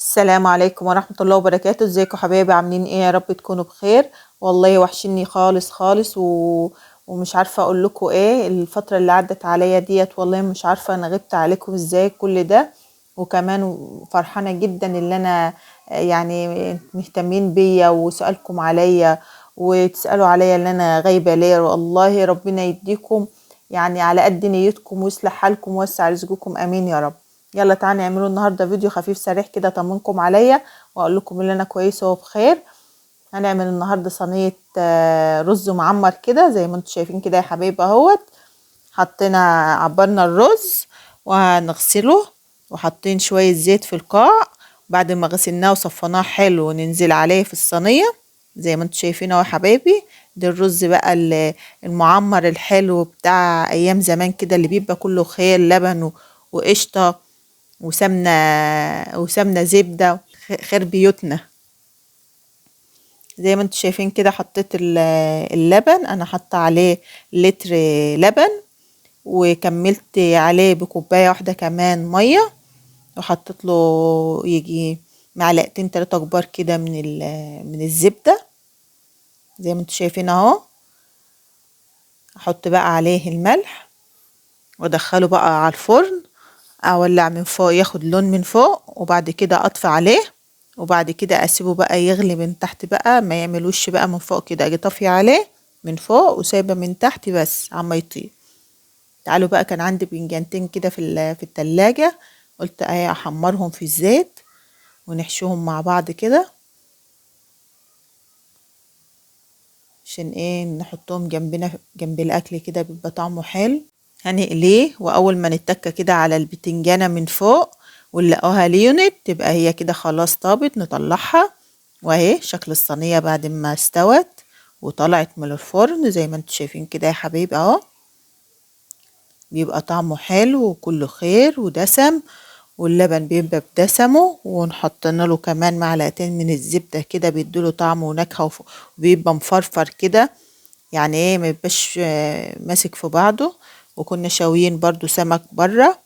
السلام عليكم ورحمة الله وبركاته. ازيكم حبايبي؟ عاملين ايه؟ يا رب تكونوا بخير. والله وحشني خالص خالص ومش عارفة اقول لكم ايه الفترة اللي عدت عليا ديت، والله مش عارفة انا غبت عليكم ازاي كل ده، وكمان فرحانة جدا اللي انا يعني مهتمين بيا وسألكم عليا وتسألوا عليا اللي انا غايبة ليه. والله ربنا يديكم يعني على قد نيتكم ويصلح حالكم ويوسع رزقكم، امين يا رب. يلا تعالوا نعملوا النهارده فيديو خفيف سريع كده اطمنكم عليا واقول لكم ان انا كويسة وبخير. هنعمل النهارده صينية رز معمر كده زي ما انتم شايفين كده يا حبايبي اهوت. حطينا عبرنا الرز وهنغسله، وحاطين شوية زيت في القاع. بعد ما غسلناه وصفناه حلو ننزل عليه في الصينية زي ما انتم شايفين اهو يا حبايبي. ده الرز بقى المعمر الحلو بتاع ايام زمان كده، اللي بيبقى كله خير لبن وقشطه وسمنه زبدة، خير بيوتنا. زي ما انتم شايفين كده حطيت اللبن، انا حاطه عليه لتر لبن وكملت عليه بكوبايه واحدة كمان مية، وحطيت له يجي معلقتين 3 كبار كده من الزبدة زي ما انتم شايفين اهو. احط بقى عليه الملح وادخله بقى على الفرن، اولع من فوق ياخد لون من فوق، وبعد كده اطفي عليه، وبعد كده اسيبه بقى يغلي من تحت بقى، ما يعمل وش بقى من فوق كده، اجي طافية عليه من فوق وسايبه من تحت بس عما يطيب. تعالوا بقى، كان عندي بنجانتين كده في التلاجة، قلت ايه احمرهم في الزيت ونحشيهم مع بعض كده عشان ايه نحطهم جنبنا جنب الاكل كده، بيبقى طعمه حلو. هنقليه، واول ما نتكه كده على البتنجانه من فوق ونلاقوها ليونت تبقى هي كده خلاص طابت، نطلعها. واهي شكل الصينية بعد ما استوت وطلعت من الفرن زي ما انتم شايفين كده يا حبايب اهو. بيبقى طعمه حلو وكله خير ودسم، واللبن بيبقى بدسمه، ونحطنا له كمان معلقتين من الزبدة كده بيدوله طعم ونكهه، وبيبقى مفرفر كده، يعني ايه ما يبقاش ماسك في بعضه. وكنا شاويين برضو سمك بره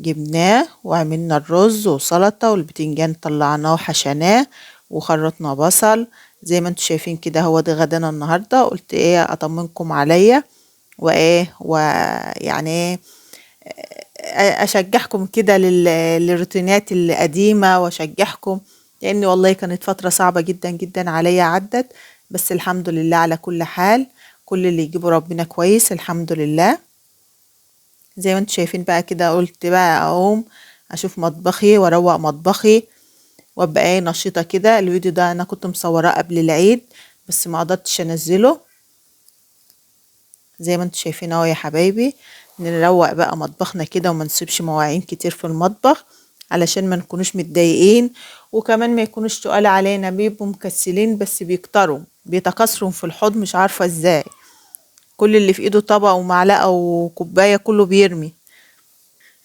جبناه، وعملنا الرز وسلطة، والبتنجان طلعناه وحشناه، وخرطنا بصل زي ما انتم شايفين كده. هو ده غدانا النهارده. قلت ايه اطمنكم عليا وايه ويعني ايه اشجعكم كده للروتينات القديمة، واشجعكم لان والله كانت فترة صعبة جدا جدا عليا عدت، بس الحمد لله على كل حال. كل اللي يجيبه ربنا كويس الحمد لله. زي ما انتم شايفين بقى كده، قلت بقى اقوم اشوف مطبخي واروق مطبخي وابقى ايه نشيطه كده. الفيديو ده انا كنت مصوراه قبل العيد بس ما قدرتش انزله. زي ما انتم شايفين اهو يا حبايبي، نروق بقى مطبخنا كده وما نسيبش مواعين كتير في المطبخ علشان ما نكونوش متضايقين، وكمان ما يكونوش تقال علينا، بيبقوا مكسلين بس بيكتروا بيتكاثروا في الحوض مش عارفه ازاي. كل اللي في ايده طبق ومعلقة وكوبايه كله بيرمي.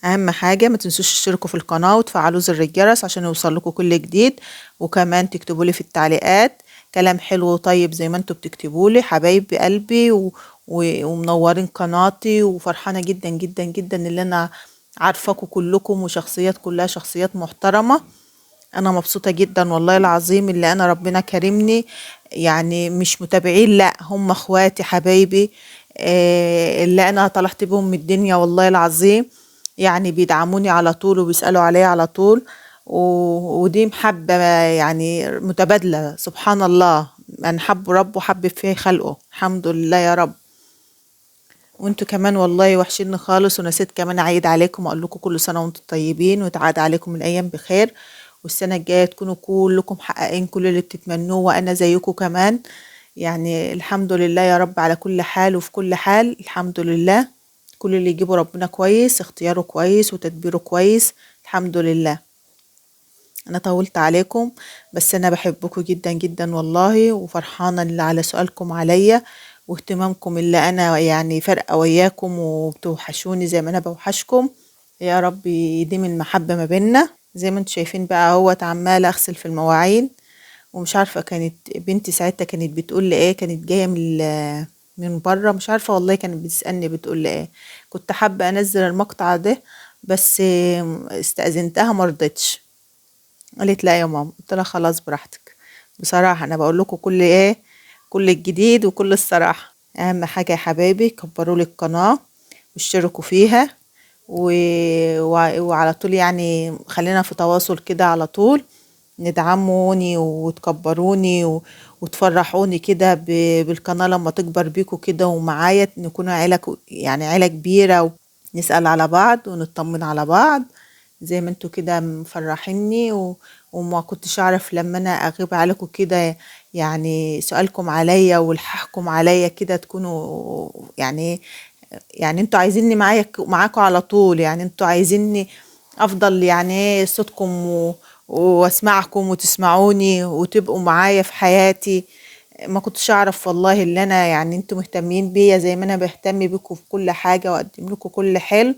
اهم حاجة ما تنسوش تشتركوا في القناة وتفعلوا زر الجرس عشان يوصل لكم كل جديد، وكمان تكتبوا لي في التعليقات كلام حلو وطيب زي ما انتوا بتكتبوا لي حبايب قلبي ومنورين قناتي. وفرحانه جدا جدا جدا اللي انا عارفاكم كلكم، وشخصيات كلها شخصيات محترمه. انا مبسوطة جدا والله العظيم اللي انا ربنا كرمني، يعني مش متابعين لا هم اخواتي حبايبي اللي انا طلعت بهم من الدنيا والله العظيم، يعني بيدعموني على طول وبيسالوا عليا على طول، ودي محبة يعني متبادلة سبحان الله. من حب ربه حب فيه خلقه، الحمد لله يا رب. وانتوا كمان والله وحشيني خالص، ونسيت كمان اعيد عليكم واقول لكم كل سنة وانتوا طيبين، وتعاد عليكم الايام بخير، والسنة الجاية تكونوا كلكم محققين كل اللي بتتمنوه، وانا زيكم كمان. يعني الحمد لله يا رب على كل حال وفي كل حال الحمد لله. كل اللي يجيبه ربنا كويس، اختياره كويس وتدبيره كويس الحمد لله. انا طولت عليكم بس انا بحبكم جدا جدا والله، وفرحانه اللي على سؤالكم عليا واهتمامكم اللي انا يعني فارقه وياكم، وبتوحشوني زي ما انا بوحشكم. يا رب يديم المحبة ما بيننا. زي ما انتم شايفين بقى اهوت عماله اغسل في المواعين، ومش عارفه كانت بنتي ساعتها كانت بتقول لي ايه، كانت جاية من بره مش عارفه والله كانت بتسالني بتقول لي ايه. كنت حابة انزل المقطع ده بس استاذنتها ما رضتش. قالت لا يا ماما. قلت لها خلاص براحتك. بصراحة انا بقول لكم كل ايه، كل الجديد وكل الصراحة. اهم حاجة يا حبايبي كبروا لي القناة واشتركوا فيها وعلى طول، يعني خلينا في تواصل كده على طول، ندعموني وتكبروني وتفرحوني كده بالقناة لما تكبر بيكوا كده، ومعايا نكون عيلة يعني عيلة كبيرة، ونسأل على بعض ونطمن على بعض زي ما انتوا كده مفرحيني. وما كنتش اعرف لما انا اغيب عليكم كده، يعني سؤالكم عليا والحاحكم عليا كده تكونوا يعني انتوا عايزيني معاكم على طول، يعني انتوا عايزيني افضل يعني صوتكم واسمعكم وتسمعوني وتبقوا معايا في حياتي. ما كنتش اعرف والله اللي انا يعني انتوا مهتمين بيا زي ما انا بهتم بيكم في كل حاجة واقدم لكم كل حلو،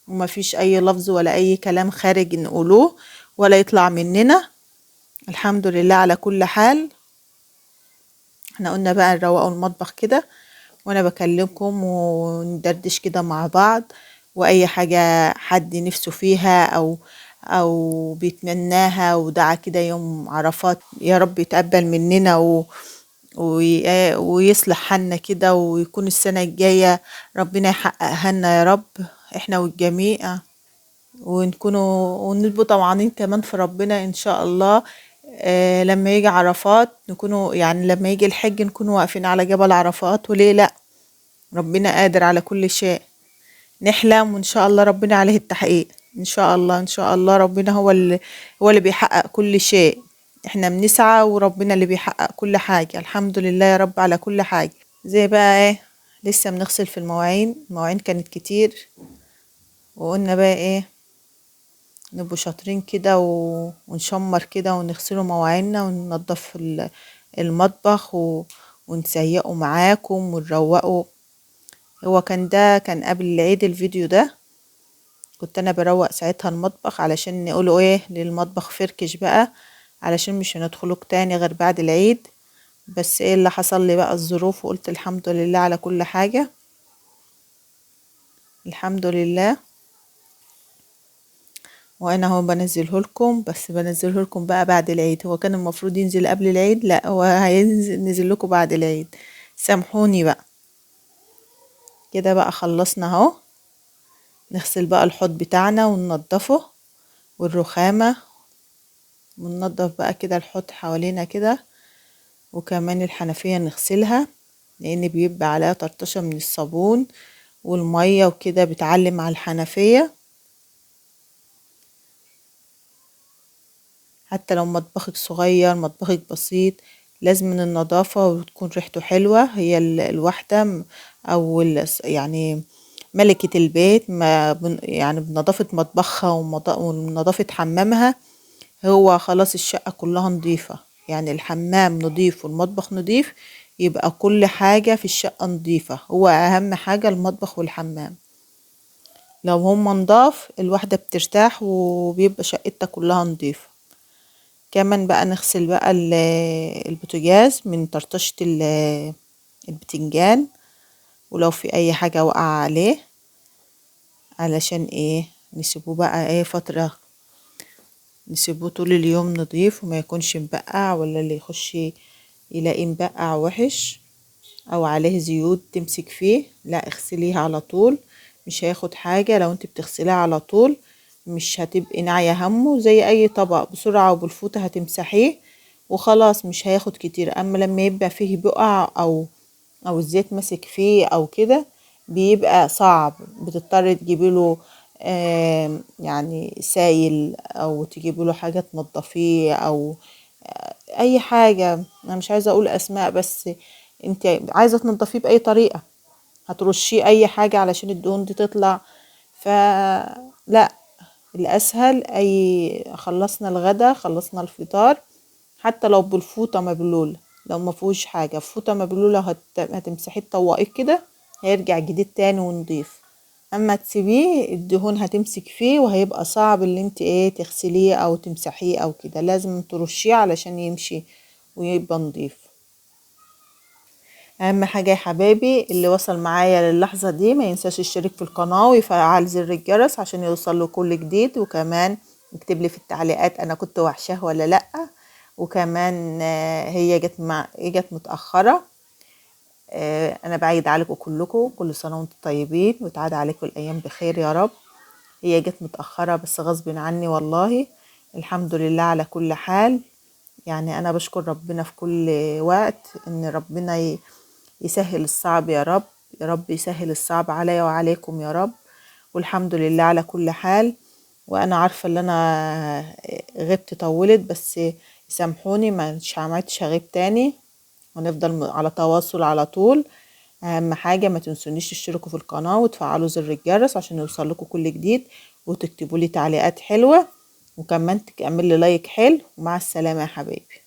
وما فيش اي لفظ ولا اي كلام خارج نقولوه ولا يطلع مننا. الحمد لله على كل حال. احنا قلنا بقى نروقوا المطبخ كده وانا بكلمكم وندردش كده مع بعض، واي حاجة حد نفسه فيها او بيتمناها ودعا كده يوم عرفات يا رب يتقبل مننا ويصلح حالنا كده، ويكون السنة الجاية ربنا يحققها لنا يا رب احنا والجميع، ونبقوا طمعانين كمان في ربنا ان شاء الله. لما يجي عرفات نكونوا يعني لما يجي الحج نكونوا واقفين على جبل عرفات، وليه لا، ربنا قادر على كل شيء. نحلم وان شاء الله ربنا عليه التحقيق ان شاء الله. ان شاء الله ربنا هو اللي بيحقق كل شيء، احنا بنسعى وربنا اللي بيحقق كل حاجة. الحمد لله يا رب على كل حاجة. زي بقى ايه لسه بنغسل في المواعين، المواعين كانت كتير، وقلنا بقى ايه نبقوا شاطرين كده ونشمر كده ونغسلوا مواعيننا وننضف المطبخ ونسيقه معاكم ونروقه. هو كان ده كان قبل العيد الفيديو ده، كنت انا بروق ساعتها المطبخ علشان نقوله ايه للمطبخ فركش بقى، علشان مش هندخلوك تاني غير بعد العيد. بس ايه اللي حصل لي بقى الظروف، وقلت الحمد لله على كل حاجة، الحمد لله. وانا هو بنزله لكم، بس بنزله لكم بقى بعد العيد. هو كان المفروض ينزل قبل العيد، لا هو هينزل نزل لكم بعد العيد، سامحوني بقى. كده بقى خلصنا اهو، نغسل بقى الحوض بتاعنا وننضفه والرخامة، وننضف بقى كده الحوض حوالينا كده، وكمان الحنفية نغسلها لان بيبقى عليها طرطشة من الصابون والمية وكده بتعلم على الحنفية. حتى لو مطبخك صغير مطبخك بسيط لازم من النظافة وتكون ريحته حلوة. هي الواحدة او يعني ملكة البيت ما يعني بنظافة مطبخها ونظافة حمامها، هو خلاص الشقة كلها نظيفة. يعني الحمام نظيف والمطبخ نظيف، يبقى كل حاجة في الشقة نظيفة. هو اهم حاجة المطبخ والحمام، لو هما نضاف الواحدة بترتاح وبيبقى شقتها كلها نظيفة. كمان بقى نغسل بقى البوتاجاز من طرطشة البتنجان، ولو في اي حاجة وقع عليه علشان ايه نسيبوه بقى ايه فترة، نسيبوه طول اليوم نضيف وما يكونش مبقع، ولا اللي يخش يلاقيه مبقع وحش او عليه زيوت تمسك فيه. لا اغسليها على طول، مش هياخد حاجة. لو انت بتغسليها على طول مش هتبقي ناعية همه، زي اي طبق بسرعة وبالفوطة هتمسحيه وخلاص، مش هياخد كتير. اما لما يبقى فيه بقع او الزيت ماسك فيه او كده بيبقى صعب، بتضطري تجيبي له يعني سايل او تجيبي له حاجة تنضفيه او اي حاجة. انا مش عايزة اقول اسماء، بس انت عايزة تنضفيه باي طريقة، هترشيه اي حاجة علشان الدهون دي تطلع. فلا الاسهل اي خلصنا الغدا خلصنا الفطار، حتى لو بالفوطة مبلولة، لو ما فيهوش حاجة فوطة مبلولة هتمسحيه تطوقيه كده هيرجع جديد تاني ونضيف. اما تسيبيه الدهون هتمسك فيه وهيبقى صعب اللي انت ايه تغسليه او تمسحيه او كده، لازم ترشيه علشان يمشي ويبقى نضيف. اهم حاجة يا حبايبي اللي وصل معايا للحظة دي ما ينساش يشترك في القناة ويفعل زر الجرس عشان يوصل له كل جديد، وكمان اكتب لي في التعليقات انا كنت وحشاه ولا لا. وكمان هي جت متاخرة. انا بعيد عليكم كلكم، كل سنة وانتم طيبين وتعاد عليكم الايام بخير يا رب. هي جت متاخرة بس غصب عني والله، الحمد لله على كل حال. يعني انا بشكر ربنا في كل وقت ان ربنا يسهل الصعب يا رب، يا رب يسهل الصعب عليا وعليكم يا رب، والحمد لله على كل حال. وانا عارفه ان انا غبت طولت، بس سامحوني مش عملتش هغيب تاني، ونفضل على تواصل على طول. اهم حاجة ما تنسونيش تشتركوا في القناة وتفعلوا زر الجرس عشان يوصل لكم كل جديد، وتكتبوا لي تعليقات حلوة، وكمان تعمل لي لايك حلو. ومع السلامة يا حبايبي.